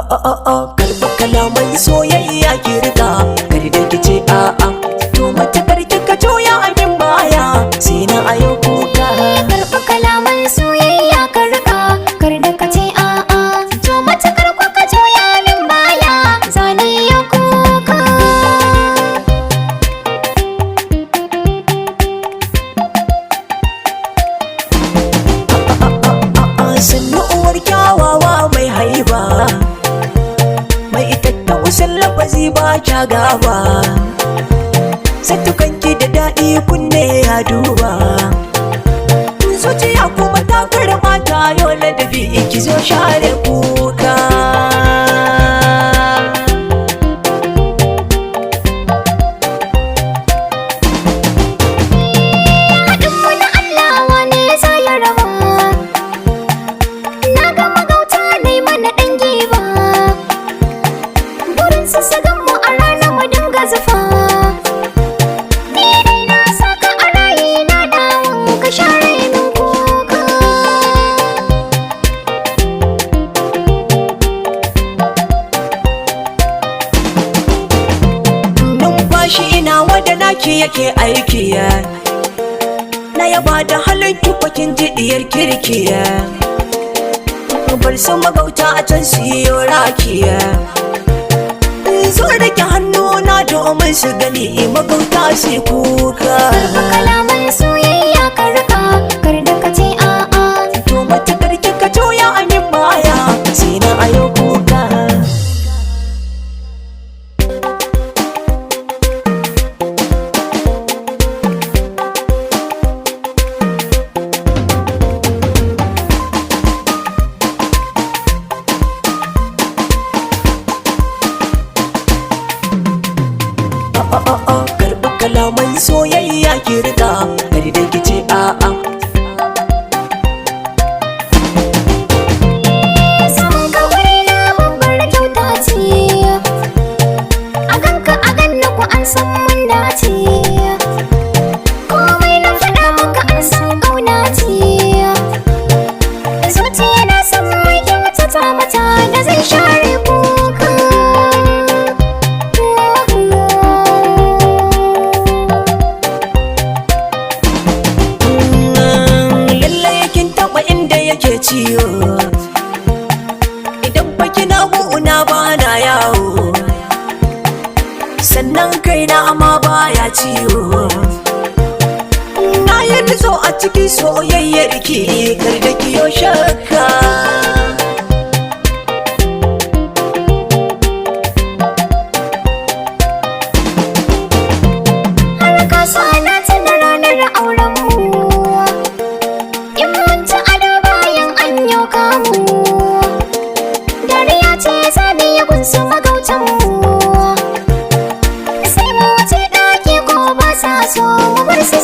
Karɓi kalaman soyayya ki riga, kar da ki ce a'a. To matakar kika juya abin baya, sai na ayo kuka. Karɓi kalaman soyayya ka riƙa, kar da ka ce a'a. To matakar ku ka juya min baya, zane ya kuka. Sannu uwar kyawawa mai haiba, mai tattausan lafazi ba kya gaba. Sattukanki da daɗi kunne ya duba, zuciya kuma ta karɓa ta yau ladabi, ki zo share kuka. Haɗinmu na Allah wane za ya raba? Na ga magauta nai mana ɗan giba. Burin su su gan mu a rana mu dinga zufa. Ni dai na saka a rayi na dawon ka share min kuka. Numfashi ina wada naki yake aiki ya. Na yaba da halin bakin jidiyar kirki ya. Bar su magauta a can su yi rakiya. Zo rike hannu na domin su gani magauta su kuka. Kalaman soyayya ka rika, kar da ka ce a'a. To matakar kika juya amin baya, sai na ayo kuka. Karɓi kalaman soyayya ki riga, kar da ki ce a'a. Samun ka wuri na babbar kyauta ce. A ganka a ganni ku an san mun dace. Komai na faɗa maka an san ƙauna ce. Zuciya na san mai kyautata mata da zai share kuka. Lallai kin taɓa inda yake ciwo, idan fa kina bu'una ba na yawo, sannan kaina amma baya ciwo. Na yi nutso a cikin soyayyar ki, kar da kiyo shakka. Har ka sa na tuna ranar auren mu. In mun ci ado bayan an yau kamu. Dariya ce za mu yi gunsu magautan mu. Sai mu wuce ɗaki ko ba sa so mu bar su.